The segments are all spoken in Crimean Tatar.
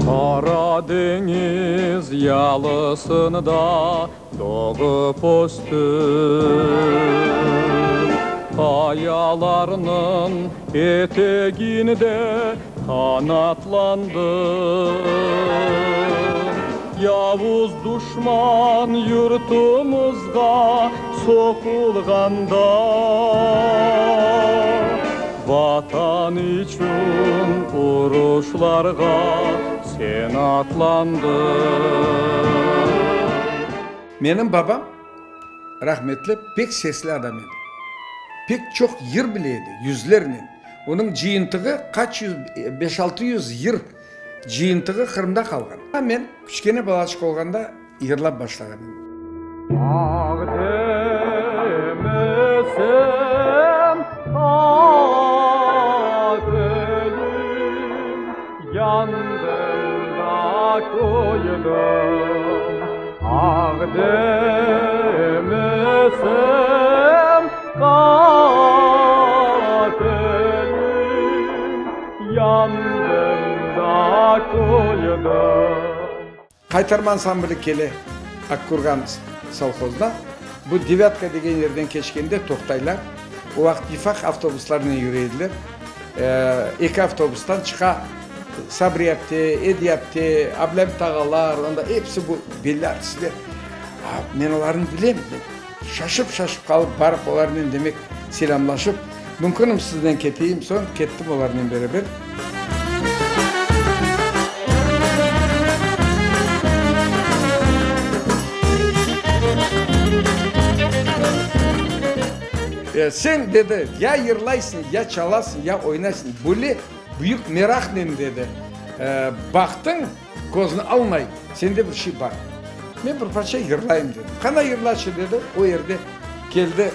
Qara deñiz yalısında doğıp östüm, Qayalarnıñ eteginde qanatlandım. Yavuz duşman yurtumızğa soqulğanda, Vatan içün uruşlarğa sen atlandıñ. Menim babam, rahmetli, pek sesli adam edi. Pek çoq yır bile edi, yüzlernen. Onıñ cıyıntığı qaç yüz, beş-altı yüz yır cıyıntığı Qırımda qalğan. Men küçkene balaçıq olğanda yırlap başlağan edim. Aq demesem qatelim, Yandım da küydim. Aq demesem qatelim, Yandım da küydim. Qaytarma ansambli kele Akkurgan sovhozına. Bu Devâtka degen yerden keçkende toqtaylar. O vaqıt yıfaq avtobuslarnen yüre ediler. Eki avtobustan çıqa Sabri apte, Ediye apte, Ablâmit ağalar, anda episi bu belli artistler. Men olarnı bilem. Şaşıp-şaşıp qalıp, barıp olarnen demek selâmlaşıp, mümkünmi siznen keteyim, soñ kettim olarnen beraber. Sen, dedi, ya yırlaysıñ, ya çalasıñ, ya oynaysıñ, böyle büyük meraqnen, dedi, baqtıñ. Közni almay, sende bir şey bar. Men bir parça yırlayım, dedim. Qana yırlaçı, dedi. O yerde keldi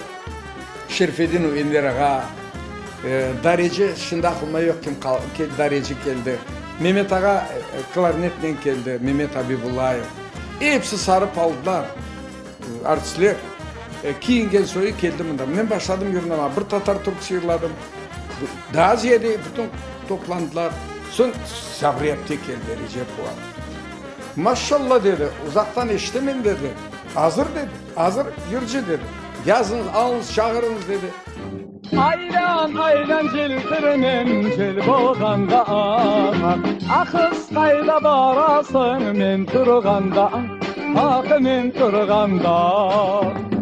Şerfedinov Enver ağa, dareci, şimdi aqılma yoq kim dareci keldi. Memet ağa klarnetnen keldi, Memet Abibullayev. Episi sarıp aldılar, artistler. Kiyingen soyu keldi mında. Men başladım yırlamağa. Bir tatar türküsi yırladım. Daa ziyade bütün toplandılar. Soñ Sabri apte keldi, Recepova. Maşşalla, dedi, uzaqtan eşitemen, dedi. Azır, dedi, azır yırcı, dedi. Yazıñız, alıñız, çağırıñız, dedi. Aylan, aylan jeltirmen, jel bolğanda, ah, ah, qız, qayda barasıñ men turğanda, ah, men turğanda,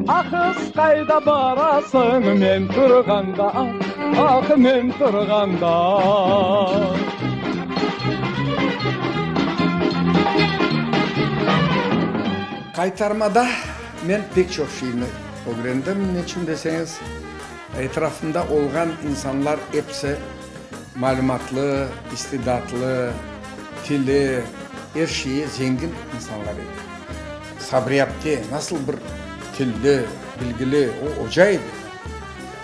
ah, qız, qayda barasıñ men turğanda, ah, men turğanda. Qaytarmada men pek çoq şeyni ögrendim, neçün deseñiz, Etrafımda olğan insanlar episi malümatlı, istidatlı, tili, er şeyi zengin insanlar edi. Sabri apte nasıl bir tilli, bilgili, o oca edi.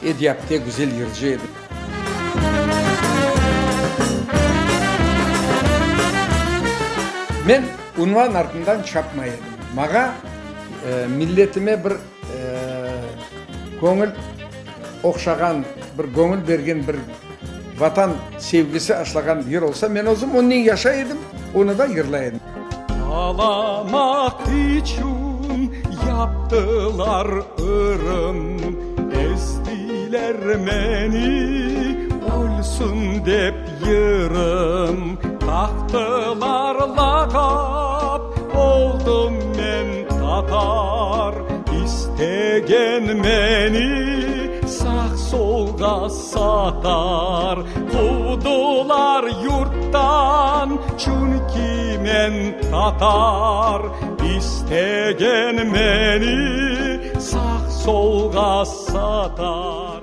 Ediye apte güzel yırcı edi. Men unvan artından çapmay edim. Maña milletime bir Göñül oqşağan, bir göñül bergen bir Vatan sevgisi aşlağan yır olsa, men özüm onnen yaşay edim, onı da yırlay edim. Talamaq içün yaptılar ırım, Ezdiler meni, ölsün dep yırım, Taqtılar lağap, oldım men tatar, İstegen meni sağ-solğa satar. Quvdılar yurttan, çünki men tatar, İstegen meni sağ-solğa satar.